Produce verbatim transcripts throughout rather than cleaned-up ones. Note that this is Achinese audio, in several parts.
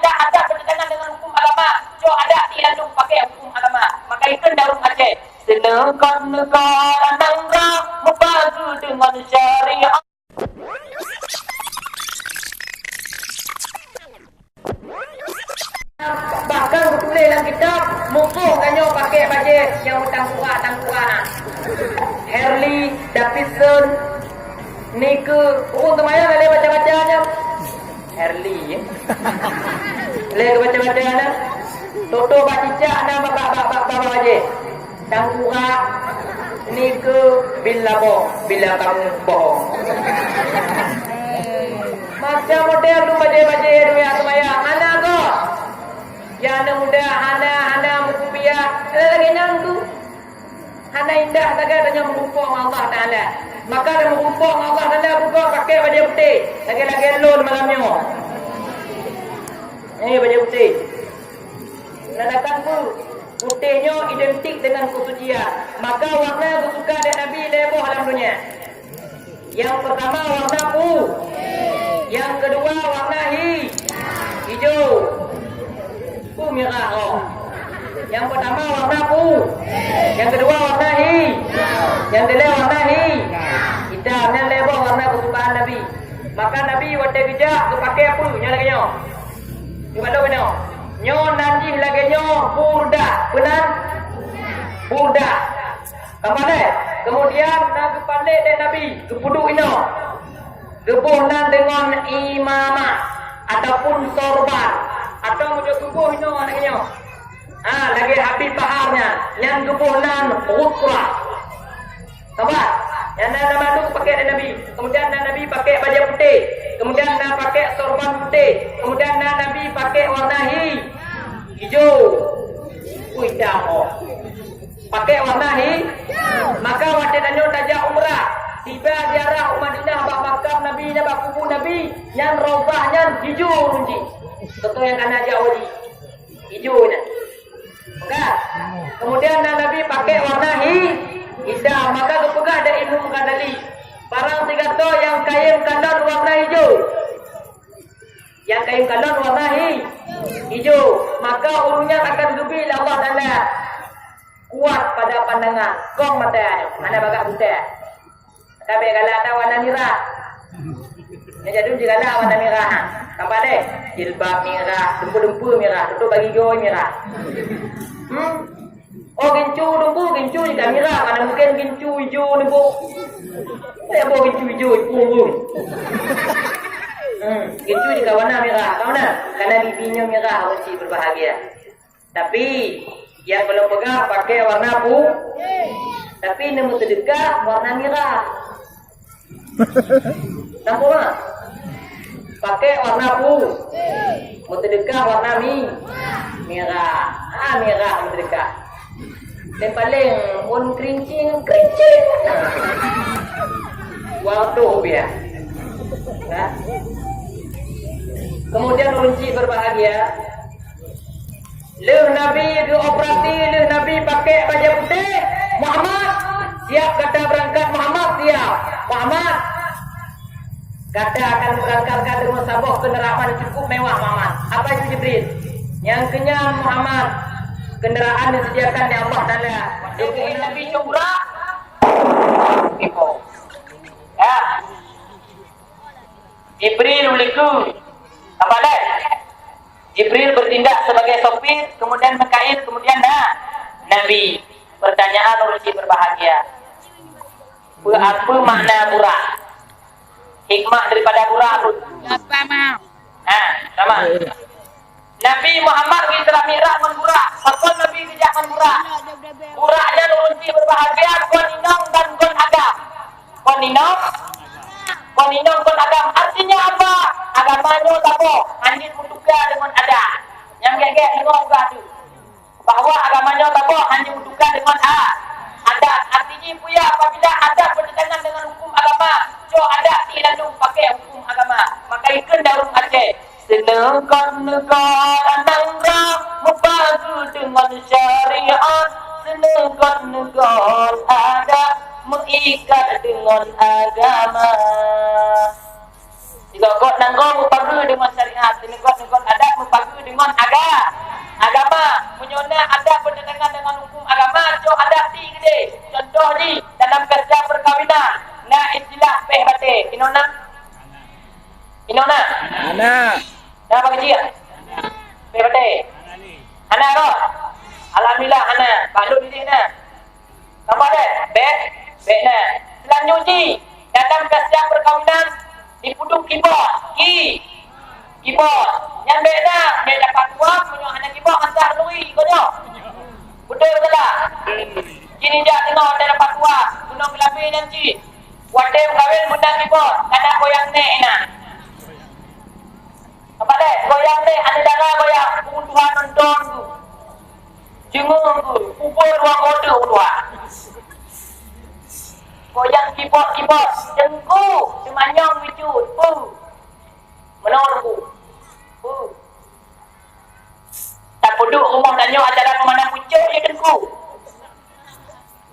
Dah adat bertentangan dengan hukum agama, cok adat di lalu pakai hukum agama. Maka ikut dalam Aceh. Seneukot-neukot nanggroe meupaku deungon syariat. Bahkan geutuléh lam kitab, muphom tanyoe pakai bajée nyang meutangkura-tangkura na. Harley Davidson, Nike, ureuëng teumanyong lé baca-baca nyan. Harley, ya. Lé baca-baca na. Toto bak cicak na bak, bak, bak, bak, bak bajée. Tangkura, Nike, bila boh, bila kamu bohong. Macam model tu bajée-bajée dunia semaya. Hana go. Ya anak muda, hana, hana meukupiah. Lagée nyan tu. Hana indah sagai tanyoe meurumpok ngon Allah Taala. Maka dah meurumpok ngon Allah Taala, buka pakai bajée putéh. Lagée-lagée lôn malam nyoe. Eh, bajée putéh. Nadakan pu-, putéh nyoe identik dengan kesucian. Maka warna geusuka lé Nabi lhée boh lam donya. Nyang pertama warna pu-, nyang kedua warna hi-, hijau. Pu mirah oh. Nyang pertama warna pu-, nyang kedua warna hi-, nyang keulhée warna hi-, hitam. Nyan lhée boh warna kesukaan Nabi. Maka Nabi watée geujak geupakai peue nyan lagée nyoe. Geubalot inoe. Nyoe nan jih lagée nyoe burdah. Peue nan? Burdah. Ka malée. Kemudian na geupalék lé Nabi, geupeuduek inoe. Geuboh nan deungon imamah ataupun sorban. Atawa meunyoe geuboh inoe lagée nyoe. Ha, lagée Habib Bahar nyan, nyan geuboh nan ghusrah. Sabar. Nyang na, na mandum pakai lé Nabi. Kemudian na Nabi pakai bajée putéh. Kemudian na pakai sorban putéh. Kemudian na Nabi pakai warna hi-, hijau. Ui, hitam oh. Pakai warna hi-, maka watée tanyoe tajak umrah, tiba ziarah u Madinah bak makam Nabi nyan, bak kubu Nabi, nyan Raudhah nyan hijau ureuëng jih. Contoh nyang ka na jak haji. Hijau nyan. Kan? Kemudian na Nabi pakai warna hi-, hitam. Maka geupeugah lé Imam Ghazali, barang sigasoe nyang kayém kalon warna hijau, nyang kayém kalon warna hi-, hijau, maka ureuëng nyan akan geubri lé Allah Taala kuat pada pandangan, kong mata nyoe, hana bagak buta. Ka bék galak that warna mirah. Nyan jadum jigalak warna mirah. Tampak deh, jilbab mirah, dumpeue-dumpeue mirah, tutup bagi gigoe mirah. Hmm? Oh, gincu dumpeue, gincu jika mirah, mana mungkin gincu ijo dumpeue. Saya bawa gincu ijo, punggung. Hmm, gincu jika warna mirah, ka mana? Karena bibinya mirah, orang cik berbahagia. Tapi, nyang gohlom peugah pakai warna pu-, tapi neumeuseudeukah warna mirah. Nampak tak? Pakai warna pu-, meuseudeukah warna mi-, mirah. Ah, mirah meuseudeukah. Dan paling pun kerincing, kerincing. Waktu biar. Ya. Kemudian ureuëng cik berbahagia, Lheueh Nabi geuoperasi, lheueh Nabi pakai bajée putéh, "Muhammad, siap gata beurangkat, Muhammad, siap. Muhammad, gata akan beurangkat deungon saboh keundaraan nyang cukup mewah, Muhammad." Apa itu Jibril? Nyang keunyan, Muhammad, keundaraan disediakan lé Allah Taala. Jadi Nabi cobra. Ya. Jibril ulikeu. Apa lain? Jibril bertindak sebagai sopir, kemudian Mikail, kemudian na-, Nabi. Pertanyaan ureuëng cik berbahagia. Peue, apa makna Burak? Hikmah daripada Burak apa? Apa, Ma? Ha, sama. Nabi Muhammad geujak Mi'raj ngon Burak. Pakon Nabi geujak ngon Burak? Burak nyan ureuëng cik berbahagia, kon inong dan kon agam. Kon inong, kon inong, kon agam. Artinya apa? Agama nyoe saboh, hana meutuka deungon adat. Nyang gét-gét deungon ubah tu. Bahwa agama nyoe saboh, hana meutuka deungon a-, adat. Artinya, peue ya, apabila adat bertentangan dengan hukum agama, cok adat di lalu pakai hukum agama. Maka ikheun dalam Aceh. Seuneukot-neukot nanggroe meupaku deungon syariat, seuneukot-neukot adat meuikat deungon agama. Seuneukot nanggroe meupaku deungon syariat, seuneukot-neukot adat meupaku Aga-, agama. Meunyoe na adat bertentangan dengan hukum agama, cok adat di gede. Contoh jih, dalam kisah perkawinan, na istilah péh batée. Inoe na? Inoe na? Hana. Na bak kecil? Péh batée. Hana ko? Alhamdulillah, hana. Bak lôn di na. Sabar deh, bèk, bèk na. Selanjut jih, dalam kisah perkawinan, dipeuduek kibos, ki, kibos. Nyan bèk na, bèk dapat tuan, meunyoe hana kibos, hantar luri, ko nyoe. Beutôi salah? Jih nijak teungoh, hana dapat tuan, gunong geulabe nyan cit. Watèe meukawen, beuna kibos, kana goyang nèk na. Sabar deh, goyang nèk, aneuk dara goyang, ureueng tuha nonton tu. Jeungeuk keu, ubé ruang kota u luwa. Goyang kibos-kibos, teungku, seumanyong wujud, pu. Meunoe teungku. Pu. Tapeuduek rumoh tanyoe acara peumandang pucôk, ya teungku.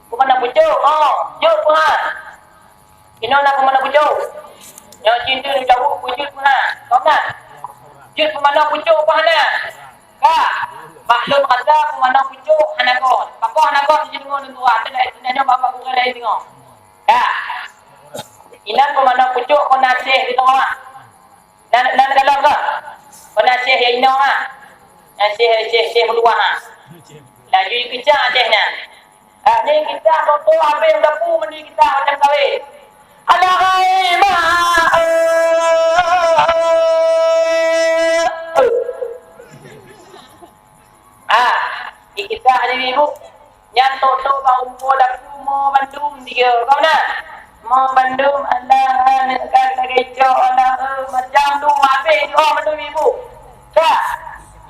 Peumandang pucôk, oh, jeuet peuhan. Inoe na peumandang pucôk. Nyoe cit neujaweueb peue jeuet peuhan. Ka na? Jeuet peumandang pucôk peuhan na? Ka. Bak lôn rasa peumandang pucôk hana kon. Pakon hana kon sideungoe lôn tuan. Teuka nyoe bak-bak gurèe laén deungoe. Ka. Inan peumandang pucôk kon na Aceh di teungoh. Nan, nan galom ka? Peuna Aceh nyang inoe ha? Aceh, Aceh, Aceh meutuah ha? Laju jikeucang Aceh nyan. Ha, nyan kisah toto habéh dapu meunyoe kisah macam kawé. Alah hai ma, eh. Ah, di kisah di ibu. Nyan toto bak umpol aku mo bandum dia. Kau na? Mo bandum alah aneuk ka lagèe cok alah, eh, macam tu habéh di oh bandum ibu. Ka.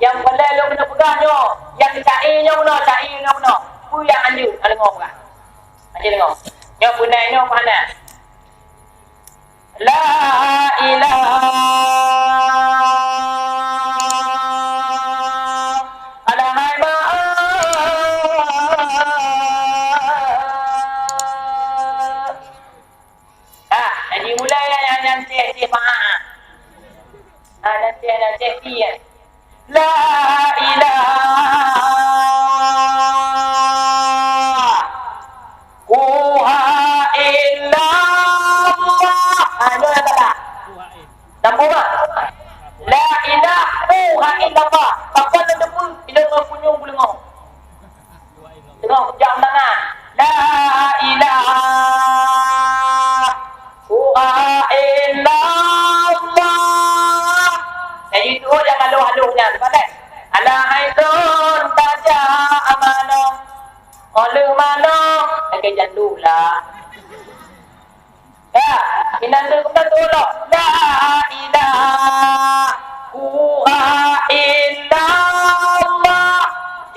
Nyang peureulèe lôn keuneuk peugah nyoe, nyang cai nyoe bunoe, cai nyoe bunoe. Peue nyang anjeut, ka deungö peugah. Anjeut deungö. Nyoe peue na nyoe peue hana. La ilaha illallah. Ah, jadi mulai lah yang, yang cek, cek, faham. Ah, yang cek, yang cek, cek. La ilaha illallah. Ha, nyoe nyang salah. Nampak tak? La ilaha illallah. Pakon lôn teupeu? Ilôn ngon punyueng buleungong. Teungoh kujak undangan. La ilaha illallah. Jadi tuh jangan haloh-haloh nyan, pakai. Alah hai son tajak manoe. Oleh manoe lagèe jandula. Ya, inan tu kita tolak. La ilaha illallah.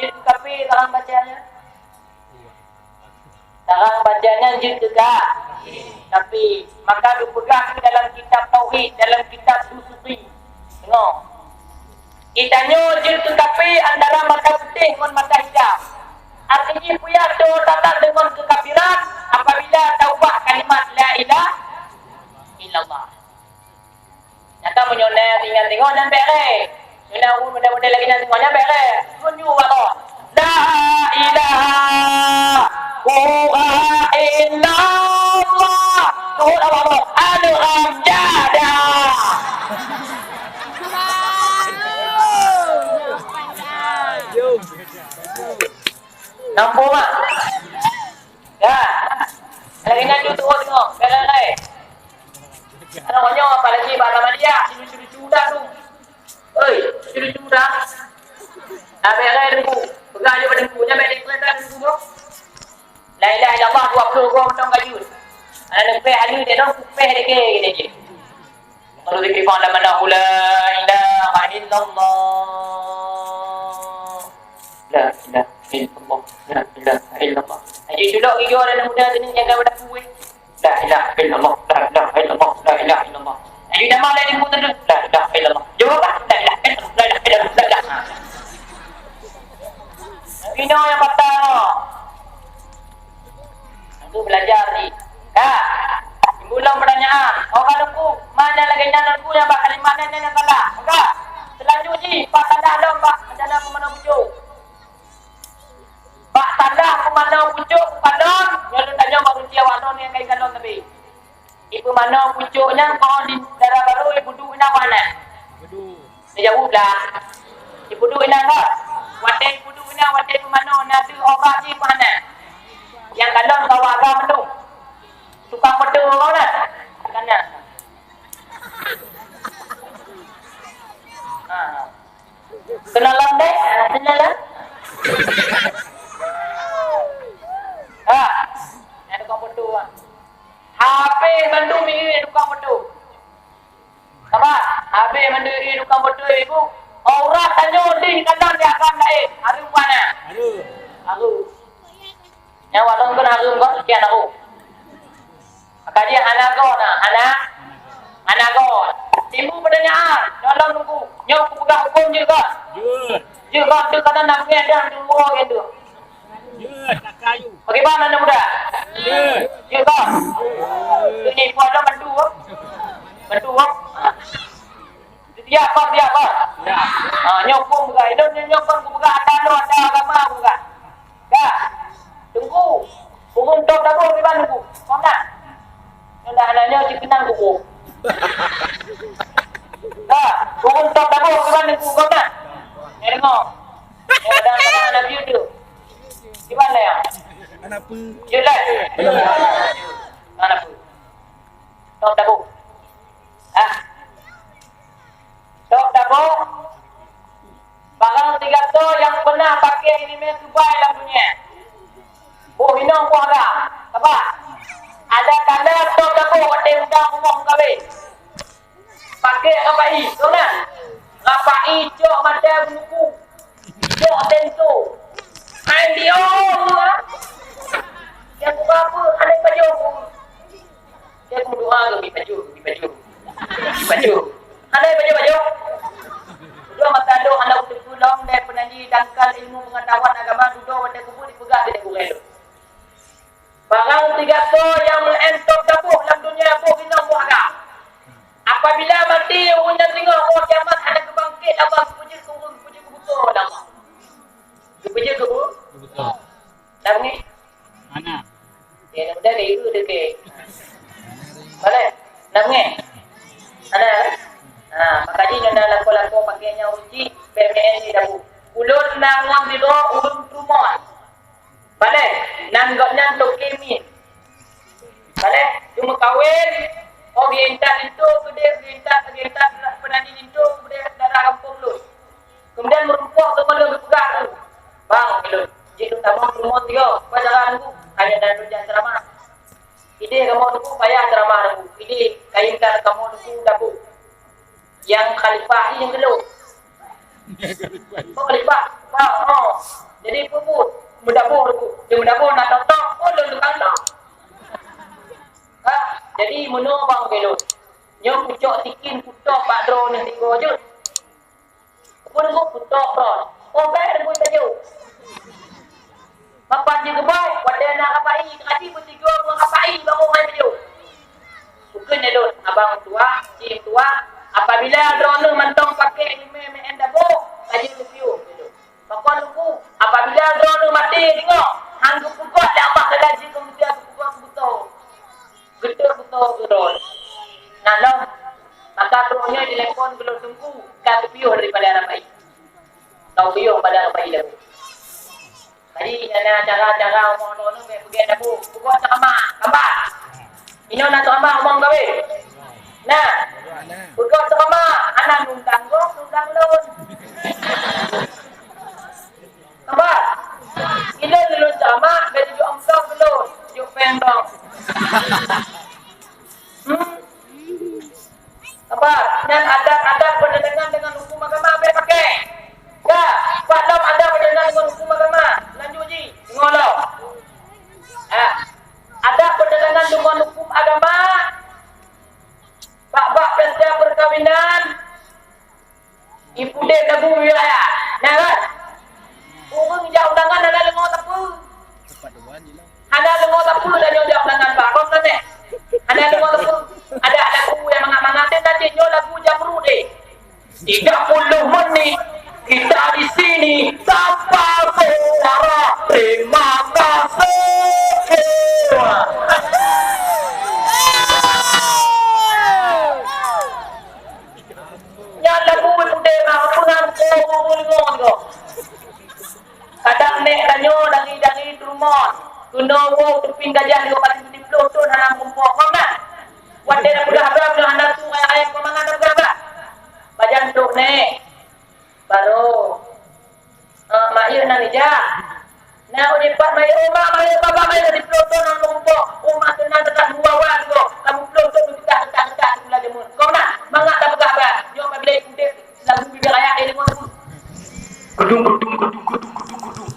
Jeuet keu kafé dalam bacanya. Dalam bacanya jeuet keu ka-, kafé. Maka geupeugah dalam kitab tauhid, dalam kitab Dusuki. Tengok. Geutanyoe jeuet keu kafé antara mata putéh ngon mata itam. Arti jih peue nyang teutatap deungon keukafiran apabila taubah kalimat la ilaha illallah. Nyata meunyoe na ingat teungoh nyan bèk lé. Meunyoe na ureueng model-model lagèe nyan teungoh nyan bèk lé. Tunjuk bak droe. La ilaha illallah. Tuhan Allah. Aduh, Abang. Nampak, Mak? Ya. Lagi nanti tu tengok. Jalan lain. Kalau banyak, apalagi bak Ahmadiyah, lucu-lucu dah tu. Oi, lucu-lucu dah. Dah beres dengku. Pegang je pada dengku. Jangan main dengku dah dengku tu. La ilaha illallah dua puluh dua mantong kayu. Ada lempeh anu dia dong, kupeh deke gini je. Kalau dikit bang dah mana la ilaha illallah. La ilaha illallah. La ilaha illallah. Ayo culok gigi orang muda sini jaga pada kuih. La ilaha illallah, la ilaha illallah, la ilaha illallah. Ayo nama lain ibu tadi. La ilaha illallah. Jawab lah. La ilaha illallah, la ilaha illallah, la ilaha. Bina yang patah. Itu belajar ni. Ka. Timbul lom pertanyaan. Orang lugu, mana lagi nyan lugu yang bak kalimat nyan yang salah? Ka. Selanjutnya, pasalah lom Nyan kon di dara barô, ibudu inan bak na. Dijaweueb lah. Ibudu inan ka. Watèe ibudu inan, watèe peumanö, na teuh obat jih bak na. Nyang kalon ka waga mandum. Tukang peutô na. Kana. Ha. Kenalan deh, kenalan. Ha. Nyang tukang peutô, ha. Habéh mandum ié tukang peutô. Sabar, habéh mandum ié tukang peutô, ibu. Aurat tanyoe dih kadang di agam laén. Hareuem buana. Hareuem. Hareuem. Nyan watèe kon hareuem kon, kian aku. Maka jih hana goe na, hana, hana goe. Timbul peutanyaan, nyoe lôn nunggu. Nyoe kupeugah hukôm jeuet kon? Jeuet. Jeuet kon, teuh kadang na peungéh dah teuh uroe nyan teuh. Jeuet, ka kayu. Pakriban aneuk muda? Jeuet. Jeuet kon? Jeuet. Nyoe ibu ada bantu. Bantu. Siap kon, siap kon? Siap. Ha, nyoe hukôm peugah. Ilôn nyoe, nyoe kon kupeugah, ata lôn, ata agama kupeugah. Dah. Teungku. Ureueng tôb taboh kiban Teungku. Faham tak? Nyoe dah, dah nyoe cit keunong Teungku. Dah. Ureueng tôb taboh kiban Teungku. Faham tak? Nyoe deungö. Nyoe kadang-kadang aneuk piôh tu. Kiban lah ya? Aneuk piôh. Piôh lah. Aneuk piôh. Tôb taboh. Ah. Tôb taboh. Barang sigasoe nyang peunah paké ileumèe keubai lam dônya, boh inong boh agam. Sabab ada kala tôb taboh watèe udang rumoh meukawen. Paké rapai, tôb na? Rapai cok mata bunoe, cok tento. Hai dia, ha? Nyang buka apa? Ada pajoh. Dia meudoa keu geupajoh, geupajoh. Geupajoh. Hana pajoh-pajoh. Dua masa lôn hana kuteupeu lom lé peunanji dangkal ilmu peungatahuan agama dudoe watèe kubu dipeugah lé gurèe lôn. Barang sigasoe nyang meu'en tôb taboh lam dônya boh inong boh agam. Apabila maté ureueng nyan singoh, boh kiamat hana geubangkét, Allah geupeujeuet keu ureueng, geupeujeuet keu beusoe lé Allah. Geupeujeuet keu beusoe. Dah beungèh? Hana. Ya, mudah-mudahan itu deh. Mana? Dah beungèh? Hana. Ha, maka jih nyoe na lakoe-lakoe paké nyang uji B M N di Dabu. Ulôn na ngon sidroe ureueng Trumon. Baleh, nan gobnyan toke miet. Baleh, geumeukawen, oh geuintat linto keudeh, geuintat, geuintat peunani linto keudeh daerah gampông lôn. Keumudian meurumpok teuma lôn geupeugah keu, "Bang," kheun lôn, "jeuet lôn tamong rumoh tiga, peue cara Teungku?" Hana na lôn jak ceuramah. "Idéh kamoe Teungku payah ceuramah Teungku. Idéh kayém that kamoe Teungku dabu. Nyang khalifah jih nyang keu lôn." "Oh, khalifah? Bang, oh. Jadi peue buet?" "Meudaboh Teungku." "Dia meudaboh na tôb-tôb, oh lôn tukang tôb." Ha, jadi meunoe bang kheun lôn. Nyoe kucok tikin kutôb bak droeneuh tiga jeuet. Peue Teungku? Kutôb droe. Oh, bèk Teungku pajoh. Kapan jeuet keubai? Watèe na rapai, kaji beutiga ngon rapai baru hai pajoh. Bukon lé lôn, abang tuah, cim tuah, apabila droeneuh mantong paké ileumèe meu'en daboh, kaji neupiôh. Pakon Teungku, apabila droeneuh maté singoh, han geupeugöt lé Allah Taala jih keu manusia geupeugöt keu beusoe. Geutot beusoe keu droeneuh. Nah lom, maka droeneuh nyoe jilepon keu lôn Teungku, ka geupiôh daripada rapai. Ka geupiôh pada rapai lom. Jadi, na cara-cara umoe droeneuh bèk peugöt dabu, peugöt ceramah, saban. Inoe na ceramah umoe meukawen. Nah, peugöt ceramah, hana nundang gob, nundang lôn. Saban. Ilôn lôn ceramah, bèk jijok amplop keu lôn, jijok péng dong. Hmm. Apa? Nyan adat-adat bertentangan dengan hukum agama, bèk pakai. Ya, pat lom adat bertentangan dengan hukum agama. Lanjut ji, deungö lom. Ah, adat bertentangan dengan hukum agama. Bak-bak pesta perkawinan, ipudép lagu wilayah. Nah kan? Ureueng jak undangan hana deungö sapeue. Hana deungö sapeue tanyoe jak undangan bak kong sanéh. Hana deungö sapeue. Ada lagu nyang mangat-mangat, teuh cit nyoe lagu Jamrud, eh. Tiga puluh menit kita di sini tanpa suara. Terima kasih. Noe woe teupieng gajah lheueh mati diploh thon hana meurumpok, kon na? Watèe na peugah haba, hana su raya-raya, kon mangat na peugah haba. Pajan trok nèk. Baroe. Eh, mak yeuh nan ija. Na uji pat mak yeuh, mak, mak yeuh, baba, mak yeuh, diploh thon hana meurumpok. Umat teunan teuka dua wa dua. Kamu ploh thon teuka, teuka, teuka, teuka, teuka, jameun. Kon na? Mangat na peugah haba. Nyoe pabila udép lagu bibir raya, eh, deungoe lagu. Gedung, gedung, gedung, gedung, gedung, gedung.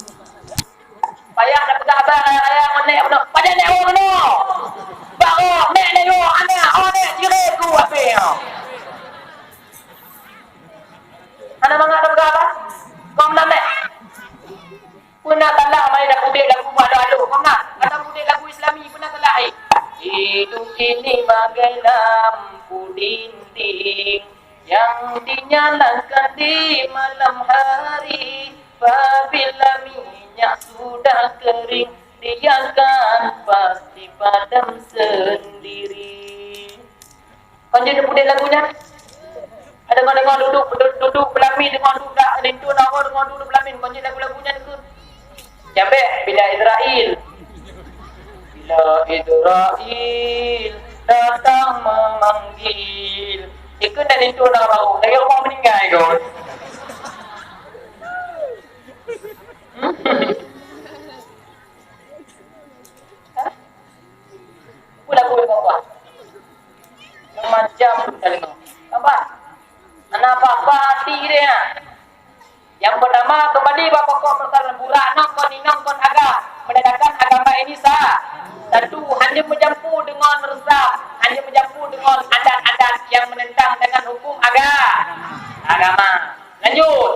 Payah na peugah haba raya-raya ngon nèk bunoe. Pajan nèk woe bunoe? Bak roh nèk, nèk woe aneuk, oh nèk, ciré ku api nyoe. Hana mangat na peugah haba? Kon na nèk? Peue na salah mari dak udép lagu alo-alo? Kon na? Atau udép lagu Islami, peue na salah, eh? Hidup ini bagai lampu dinding yang dinyalakan di malam hari, pabila minyak sudah kering, dia kan pasti padam sendiri. Kon jeuet neupeuudép lagu nyan? Deungoe-deungoe dudoe, dudoe, dudoe peulami, deungoe dudoe dak linto na uroe, deungoe dudoe peulami, kon jeuet lagu-lagu nyan keuh. Nyang bèk, bila Israel. Bila Israel datang memanggil. Ikut dan itu dah bau. Dari rumah meninggal ikut. Pula boleh bawa. Macam dah dengar. Apa? Anak apa-apa hati dia. Yang pertama, kembali bak pokok persoalan, burak nyoe kon inong kon agam. Menandakan agama ini sah. Satu, hanya meujampu deungon reusam, hanya meujampu deungon adat-adat yang menentang dengan hukum aga-, agama. Lanjut.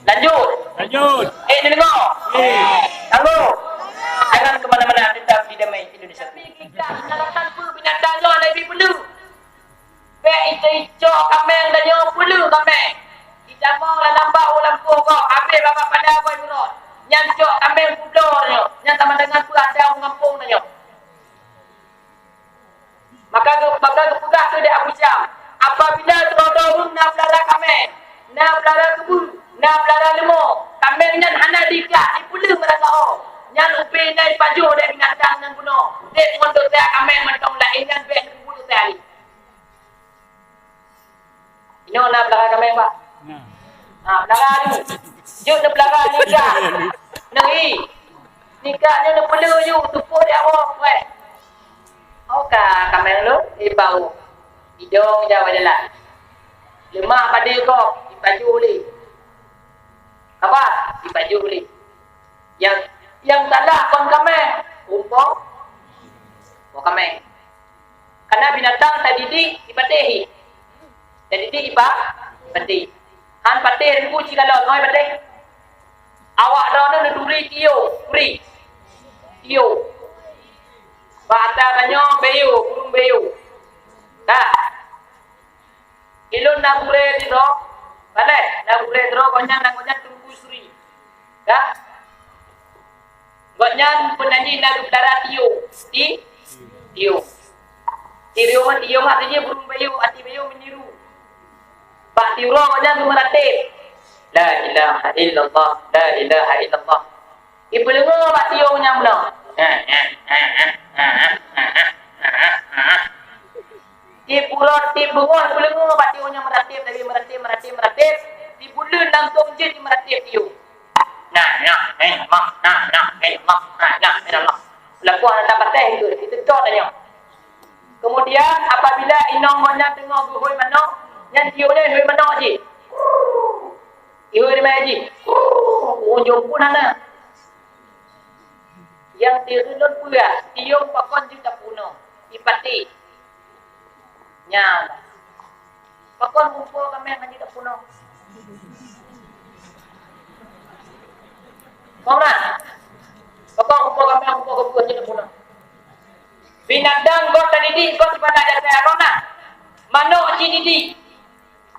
Lanjut. Lanjut. Eh, deungoe. Eh. Tanggung. Jangan ke mana-mana, tetap di Damai Indonesia. Tapi kita menyalahkan peue binatang nyoe, Nabi peuleuh. Bèk icok kaméng tanyoe, peuleuh kaméng. Itamong lam lambak u lampôh gob, habéh babah pada gob imeurot. Nyan cok kaméng peubloe tanyoe, nyan sama dengan peuadang u gampông tanyoe. Maka geu-, maka geupeugah keu di Abu Syam, apabila droe-droe ureueng na peulara kaméng, na peulara keubeue, na peulara leumo, kaméng nyan hana diiklat, ipeuleuh meurasa ho. Nyan ubé na ipajoh lé binatang nyan bunoe. Dép ngon dosa kaméng mantong laén nyan bèk neupeubuet dosa lé. Inoe na peulara kaméng, Pak? Na. Ha, peulara ni. Jeuet neupeulara nikah. Neuhi. Nikah nyoe neupeuleueh ju, teupeue di awak, weh. Oka kaméng lôn, ipau. Idong jawa jalan. Leumah padé gob, ipajoh lé. Apa? Ipajoh lé. Nyang, nyang salah kon kaméng, rumpok, rumpok kaméng. Karena binatang tadidik ipatéh. Tadidik ipa-, ipatéh. Han patéh teungku cikalon, ngon ipatéh. Awak droeneuh neuturi tiyueng, turi. Tiyueng. Bahasa tanyoe beuyeue, burung beuyeue. Dah. Ilôn na gurée sidroe, baleh na gurée sidroe, gobnyan nan gobnyan Teungku Sri. Ka? Gobnyan peunan jih na geupeulara tiyueng. Ti-, tiyueng. Tiyueng, tiyueng artinya burung beuyeue, arti beuyeue meunyeru. Bak tiyueng gobnyan geumeuratéb. La ilaha illallah, la ilaha illallah. Ipeuleungoe bak tiyueng nyang bunoe. Ipurot, ipeungoh, ipeuleungoe bak tiyueng nyang meuratéb, lagèe meuratéb, meuratéb, meuratéb. Ibuleuen langsông jeuet imeuratéb tiyueng. Nah, nah, eh, mah, nah, nah, eh, mah, nah, nah, eh, Allah. Leupah na patéh itu, itu cok tanyoe. Kemudian, apabila inong gobnyan teungoh geuhôi manok, nyan tiyueng nyan hôi manok jih. Ihôi di mé jih. Ujông pun hana. Nyang teureulôn peugah, tiyueng pakon jeuet tapeurunoe. Ipatéh. Nyan. Pakon rumpok kaméng hana jeuet tapeurunoe. Pakon rumpok kaméng, rumpok keubeue hana jeuet tapeurunoe. Binatang gob tadidik, gob ibalah jasa, pakon na? Manok jididik.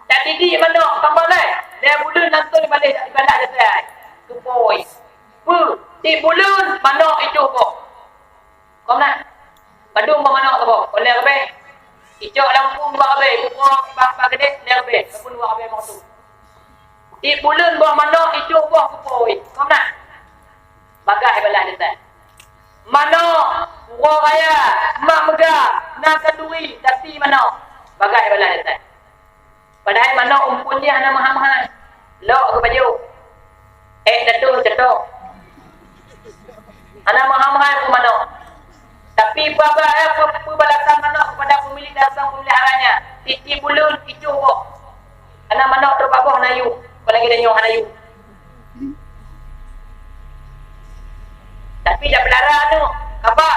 Tadidik manok, tambah lai. Lhèe buleuen langsông ibalah, ibalah jasa. Keupoh. Peue? Tiep buleuen manok itoh boh. Kon na? Padum boh manok saboh. Kon lhèe ribèe. Icok lam pung dua ribèe, keupoh bak, bak keudéh lhèe ribèe, ataupun dua ribèe meutu. Tiep buleuen boh manok itoh boh keupoh. Kon na? Bagaih ibalah jasa. Manok, uroe raya, mak meugah, na kanduri, tapi manok. Bagai balah dasai. Padahai manok umpun jih hana meuhai-meuhai. Lok keu bajôh. Ék datoh cok. Hana meuhai-meuhai pun manok. Tapi peue, eh, pe-, peubalasan manok kepada pemilik dasai pemilik haranya. Titi buleuen, ijoh boh. Hana manok trok bak boh na yum. Apalagi tanyoe hana yum. Tapi dak peulara aneuk, kaba,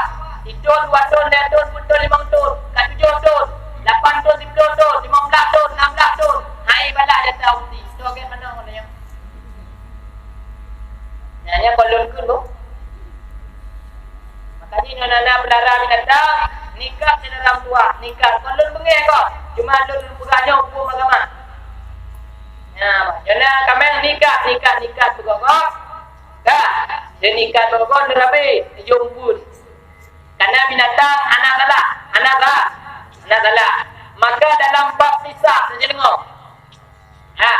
sithon, dua thon, lhèe thon, peuet thon, limong thon, ka tujoh thon, lapan thon, siplôh thon, limong blah thon, nam blah thon. Hai balah jata uti. Toh gen manoe ngon nyan. Nyan, nyan kon lôn kheun, boh. Makajih nyoe na, na peulara binatang, nikah syedara meutuah, nikah. Kon lôn beungèh kon, cuma lôn peugah nyoe hukôm agama. Nah, nyoe na kaméng nikah, nikah, nikah beugogoh. Ka, dan nikah beugogoh neurabe, jeumpun. Karena binatang hana salah, hana salah, hana salah. Maka dalam bab kisah, saja dengar. Ha,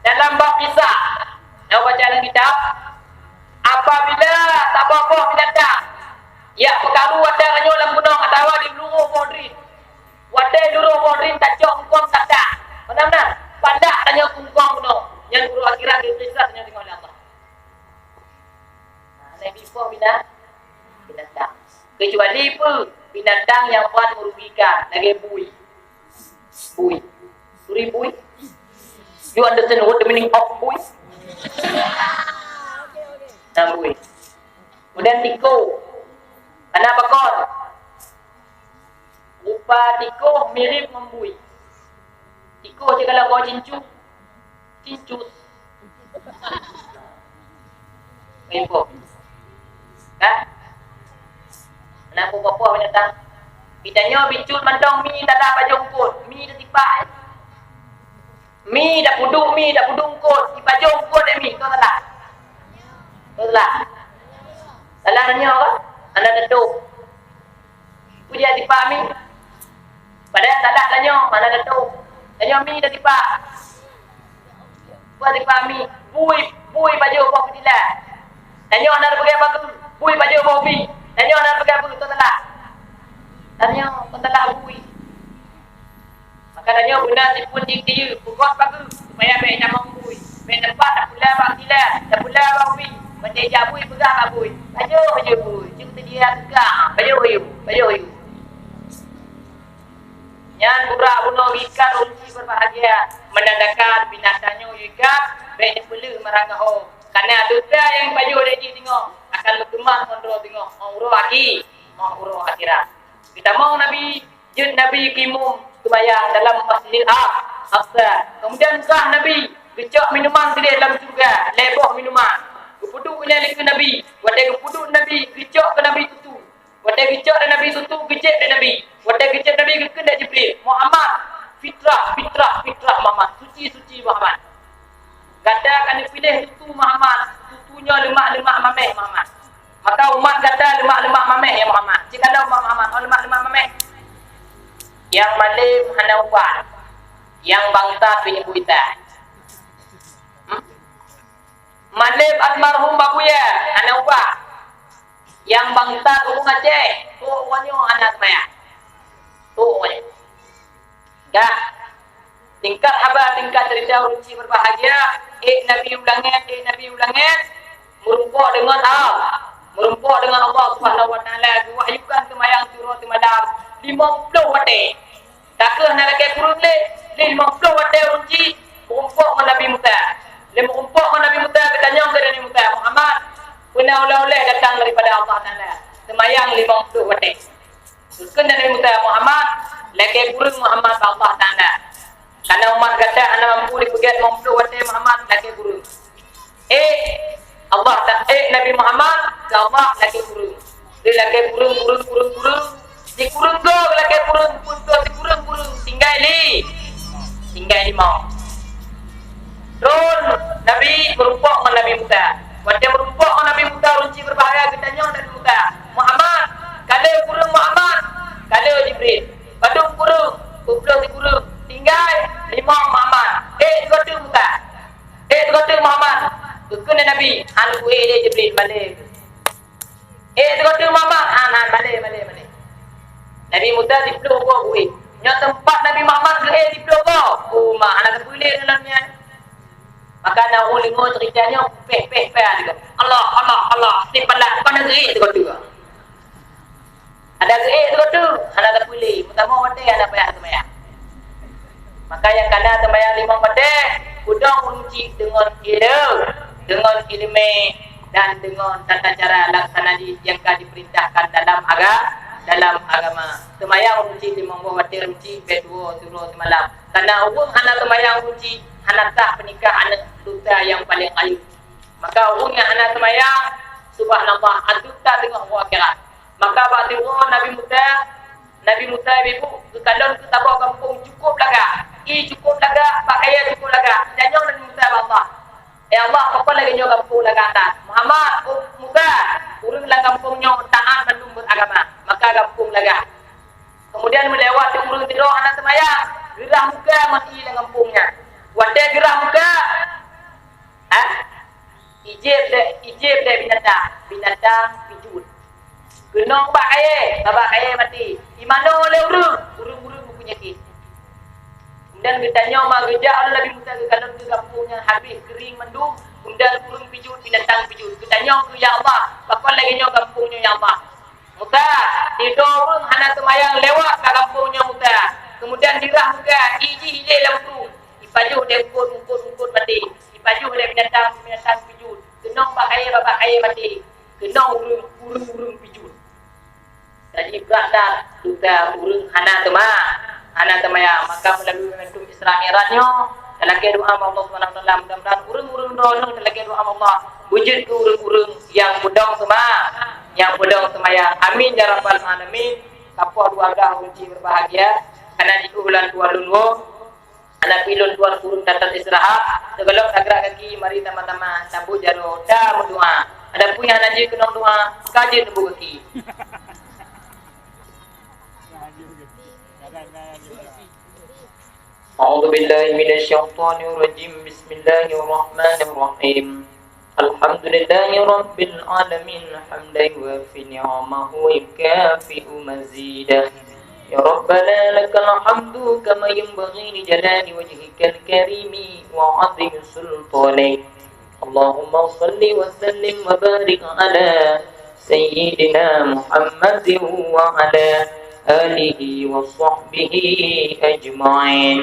dalam bab kisah, nyang baca dalam kitab, apabila saboh boh binatang, ya, peukaru watèe tanyoe lam gunong atawa di luruh boh drin. Watèe luruh boh drin tacok eungkông tata. Meunan-meunan, pandak tanyoe keu eungkông bunoe. Nyan uroe akhirat diperiksa tanyoe tinggai lé Allah. Nah, Nabi Ibrahim bina-, binatang. Kecuali peue? Binatang nyang buat merugikan, lagèe bui. Bui. Turi bui. You understand what the meaning of bui? Nah, bui. Kemudian tiko. Aneuk pakon. Rupa tiko mirip ngon bui. Tiko cit kalau kau cincu. Cincu. Info. Kan? Aneuk poh-poh binatang. Geutanyoe bicut mantong mi tadah pajoh eungkôt. Mi teusipak, eh. Mi tapeuduek, mi tapeuduek eungkôt. Sipajoh eungkôt, eh, mi. Toh salah? Toh salah? Salah tanyoe kan? Hana teutuh. Peue jih sipak mi? Padahai salah tanyoe, hana teutuh. Tanyoe mi tasipak. Peue sipak mi? Bui, bui pajoh boh peutilan. Tanyoe hana teupeugah bageue, bui pajoh boh bi. Tanyoe hana teupeugah bui, toh salah. Tanyoe kon salah bui. Maka tanyoe beuna sifeuet jih keu peugöt bageue, supaya bèk tamong bui. Bèk teumpat tapula bak sila, tapula bak ubi. Watèe jak bui, peugah bak bui, "Pajoh, pajoh bui, jeuet teudia teuka, pajoh hayeu, pajoh hayeu." Nyan burak bunoe geuikat ureueng chik beubahgia, meunandakan binatang nyoe geuikat bèk jipeuleueh marang gaho. Kareuna dosa nyang jipajoh lé jih singoh akan meuteumah ngon droe singoh, ngon uroe akhi-, ngon uroe akhirat. Geutamong Nabi Jeuet Nabi keu imum seumayang dalam Masjidil A-, Aqsa. Keumudian peugah Nabi geucok minuman sideh lam syeuruga, lhèe boh minuman. Geupeuduek nyan lé keu Nabi. Watèe geupeuduek Nabi, geucok keu Nabi tutu. Watèe geucok lé Nabi tutu, geujép lé Nabi. Watèe geujép Nabi, geukheun lé Jibril, "Muhammad, fitrah, fitrah, fitrah Muhammad. Suci, suci Muhammad." Gata ka neupiléh tutu Muhammad, tutu nyoe leumak-leumak mamèh Muhammad. Maka umat gata leumak-leumak mamèh, ya Muhammad. Cit ka lheueh umat Muhammad, oh leumak-leumak mamèh. Nyang malém hana ubat, nyang bangsat binéh buta. Hmm? Malém almarhum Abuya hana ubat. Nyang bangsat ureueng Aceh, trôk uroe nyoe hana seumayang. Trôk uroe nyoe. Dah. Singkat haba, singkat cerita ureueng chik beubahgia, ék Nabi u langèt, ék Nabi u langèt, meurumpok deungon Allah, meurumpok deungon Allah Subhanahu wa Taala, geuwahyukan seumayang siuroe simalam limong ploh watèe. Ka kheueh na lakèe kureueng lé, lé limong ploh watèe ureueng chik meurumpok ngon Nabi Musa. Lé meurumpok ngon Nabi Musa, geutanyong keu Nabi Musa, "Muhammad, peue na olèh-olèh datang daripada Allah Taala?" Seumayang limong ploh watèe. Geukheun Nabi Musa, "Muhammad, lakèe kureueng Muhammad bak Allah Taala. Kareuna umat gata hana mampu jipeugèt limong ploh watèe Muhammad lakèe kureueng." Ék Allah Ta-, ék Nabi Muhammad keu Allah lakèe kureueng. Lé lakèe kureueng, kureueng, kureueng, kureueng. Sikureueng goe lakèe kureueng, peuet goe sikureueng-kureueng. Tinggai lé-, tinggai limong. Tron Nabi meurumpok ngon Nabi Musa. Watèe meurumpok ngon Nabi Musa, ureueng chik beubahgia geutanyong Nabi Musa, "Muhammad, ka lheueh kureueng Muhammad?" "Ka lheueh Jibril." "Padum kureueng?" "Dua ploh sikureueng." "Tinggai limong Muhammad." "Ék sigoe teuk Musa." "Ék sigoe teuk Muhammad." Geukheun lé Nabi, "Hana kuék lé Jibril, malèe." "Eh, sigoe teuk, Muhammad!" "Han, han, balek, balek, balek." Nabi Musa siploh goe geuék. Nyoe teumpat Nabi Muhammad geuék siploh goe. Oh, mak, hana teupeulé dalam nyan. Maka na ureuëng deungoe ceurita nyoe, péh, péh, péh, "Allah, Allah, Allah, si palat, kon na geuék sigoe teuk." Ada geuék sigoe teuk, hana teupeulé, meutamah watée hana payah seumayang. Maka nyang kana seumayang limong watée, peudong ureuëng chik deungon ileu-, deungon ileumé dan deungon tata cara laksana jih nyang ka dipeurintahkan dalam aga-, dalam agama. Seumayang ureuëng chik limong boh watée, ureuëng chik bèk tuwoe siuroe simalam. Karena ureuëng hana seumayang ureuëng chik, hana sah peunikah aneuëk dosa nyang paleng rayeuk. Maka ureuëng nyang hana seumayang, subhanallah, azeub that teungoh uroe akhirat. Maka bak siuroe Nabi Musa, Nabi Musa ibu geukalon keu saboh gampông cukôp lagak. Ie cukôp lagak, bak kayèe cukôp lagak. Geutanyong Nabi Musa bak Allah, "Ya Allah, pakon lagèe nyoe gampông lagak that?" "Muhammad, oh Musa, ureuëng lam gampông nyoe taát mandum beuagama, maka gampông lagak." Kemudian meulewat di ureuëng sidroe hana seumayang, geurah muka meuti lam gampông nyan. Watée geurah muka, ha? Ijép lé, ijép lé binatang, binatang pijut. Keunong bak kayèe, babah kayèe maté. Imanoe lé ureuëng, ureuëng-ureuëng meupeunyakét. Kemudian geutanyong ma geujak lé Nabi Musa geukalon keu gampông nyang habéh keuring mandum, kemudian ureuëng pijut, binatang pijut. Geutanyong keu, "Ya Allah, pakon lagèe nyoe gampông nyoe, ya Allah?" Musa, sidroe ureuëng hana seumayang lewat bak gampông nyoe Musa. Kemudian dirah muka, ijih ilée lam krueng. Ipajoh lé eungkôt, eungkôt, eungkôt maté. Ipajoh lé binatang, binatang pijut. Keunong bak kayèe, babah kayèe maté. Keunong ureuëng, ureuëng-ureuëng pijut. Jadi brat that dosa ureuëng hana teuma-, hana seumayang. Maka meulalu momentum Isra Mi'raj nyoe, talakèe doa bak Allah Subhanahu Wa Taala, mudah-mudahan ureuëng-ureuëng droeneuh talakèe doa bak Allah, beujeuet keu ureuëng-ureuëng nyang peudong seuma-, nyang peudong seumayang. Amin ya rabbal alamin. Sapoh dua belas ureuëng chik berbahagia, karena di bulan dua lôn woe, aneuk lôn tuan ureuëng that-that istirahat, sigohlom tagrak gaki, mari sama-sama sambot jaroe dan meudoa. Adapun nyang hana jeuet keunong doa, ka jeuet neubu gaki. أعوذ بالله من الشيطان الرجيم. بسم الله الرحمن الرحيم. الحمد لله رب العالمين، حمدا يوافي نعمه ويكافئ مزيده. يا ربنا لك الحمد كما ينبغي لجلال وجهك الكريم وعظيم سلطانك. اللهم صل وسلم وبارك على سيدنا محمد وعلى آله وصحبه أجمعين.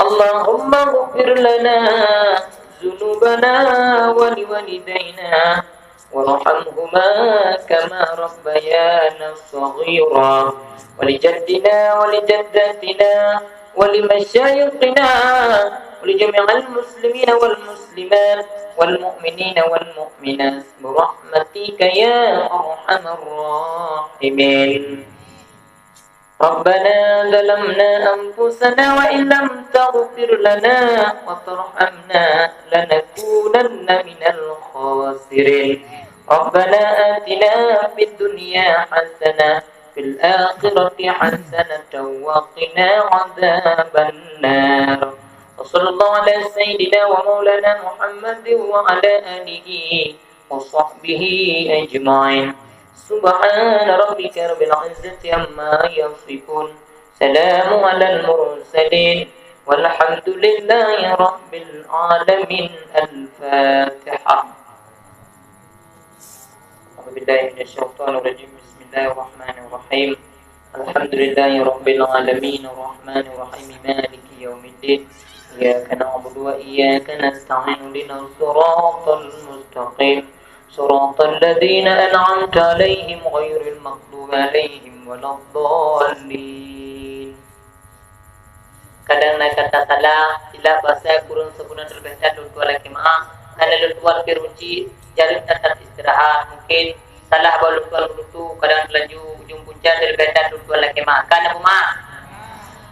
اللهم اغفر لنا ذنوبنا ولوالدينا وارحمهما كما ربيانا صغيرا، ولجدنا ولجدتنا ولمشايخنا ولجميع المسلمين والمسلمات والمؤمنين والمؤمنات برحمتك يا أرحم الراحمين. ربنا ظلمنا أنفسنا وإن لم تغفر لنا وترحمنا لنكونن من الخاسرين. ربنا آتنا في الدنيا حسنة وفي الآخرة حسنة وقنا عذاب النار. وصلى الله على سيدنا ومولانا محمد وعلى آله وصحبه أجمعين. سبحان ربك رب العزة عما يصفون. سلام على المرسلين. والحمد لله رب العالمين. الفاتحة. أعوذ بالله من الشيطان الرجيم. بسم الله الرحمن الرحيم. الحمد لله رب العالمين، الرحمن الرحيم، مالك يوم الدين. إياك نعبد وإياك نستعين. اهدنا الصراط المستقيم. صراط الذين أنعمت عليهم غير المغضوب عليهم ولا الضالين. Kadang na kata salah, silap basa kureueng sempurna, terlebih that lôn tuan lakèe meu'ah. Karena lôn tuan pih ruci, jareueng that-that istirahat. Mungkin salah bak lôn tuan meututoe, kadang teulaju ujong punca, terlebih that lôn tuan lakèe meu'ah. Ka neupeumaaf.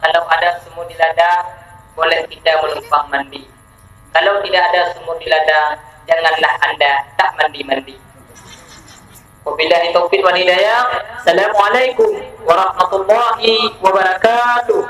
Kalau ada sumur di ladang, boleh kita menumpang mandi. Kalau tidak ada sumur di ladang, janganlah anda tak mandi-mandi. Wabillahi taufiq wal hidayah. Assalamualaikum warahmatullahi wabarakatuh.